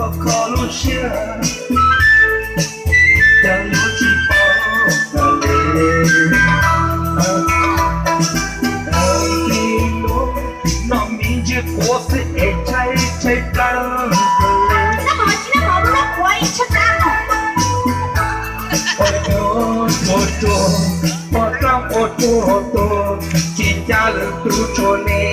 Kho lub siab, cas yuav tsis pom tawm li. Noj me ntsis quav xwb es tshaib tshaib plab. Ua tsuag tsuag, poj rab ua tsuag tsuag, tsis cab lwm tus tsuag li.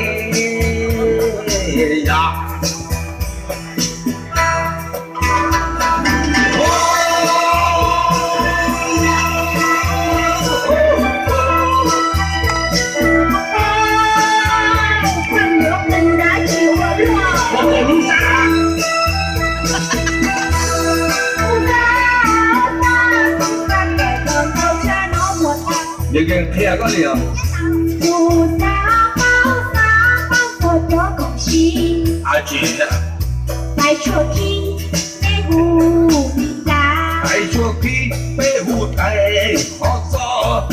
Nws qhia koj li os. Tsis, tais tshuaj khib peb hu tais qhov txos,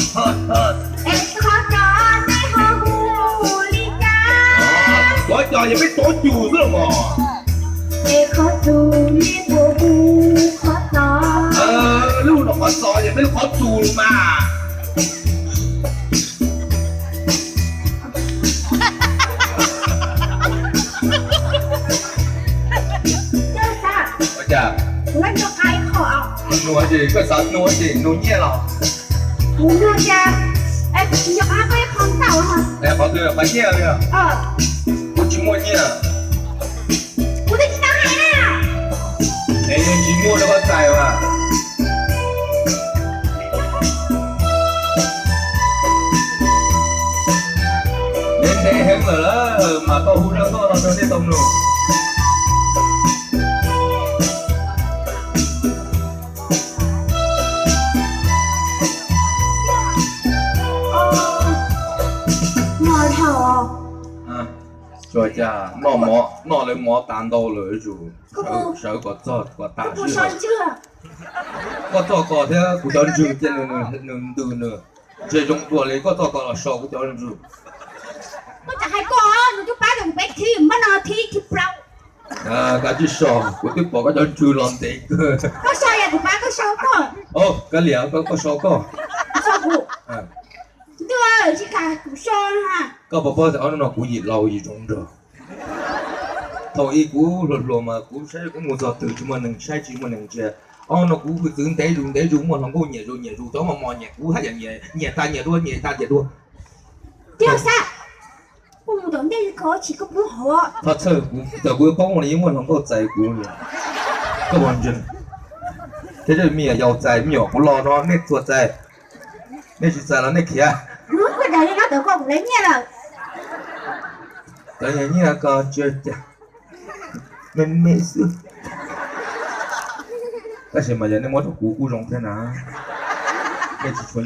es qhov txos peb ho hu li cas? Qhov txos yog peb tuav cus xwb los mas. Es qhov txus nej puas hu qhov txos? Lub no qhov txos yog peb qhov txus los mas. Ua cas? Nug ces koj xav nug ces nug nyiaj los? Nug ces, kuv tsis nco qab koj ib qho ntau. Qhov twg qhov nyiaj li? Kuv tsis muaj nyiaj. Kuv twb tsis tau hais na. Es yog tsis muaj rau koj txais mas. Ntev ntev heev lawm mas koj hu zaj nkauj no rau nej tau mloog. Tsuas cas noj lawv mov tas ntau lawm, sawv kom txog kom tas sij hawm. Koj txoj ko thiab kuv cov ntswg cia nws ntws nws, ntshe zoo dua li koj txoj ko los so kuv cov ntswg. Koj tseem hais koj, nws twb pab kuv peb thib, npaj no thib thib plaub. Kav tsij so, kuv twb pom koj cov ntswg los ntev kawg. Koj so yog kuv pab koj so koj. Kav liam, koj so koj. Koj puas paub tias ob hnub no kuv yim laus yim zoo nraug? Thaum ub kuv hluas hluas mas kuv saib kuv mus txog twg tsis muaj neeg saib tsis muaj neeg ntsia. Ob hnub no kuv hwj txwv ntev zus ntev zus, muaj hluas nkauj nyiam zus nyiam zus, cov mos mos nyiam kuv haj yam nyiam, nyiam tas nyiam dua, nyiam tas nyiam dua. Thov txhawj kuv, thaum kuv poob ua li muaj hluas nkauj txais kuv, koj puas ntseeg? Thiab me nyuam yaus txais, me nyuam kuv los no nej txhua txais, nej tsis txais los nej khiav. Cov nyiaj ko tsis ua cas, me me xwb. Tab sis mas yog nej muab rau kuv kuj zoo thiab na. Nej tsis tshua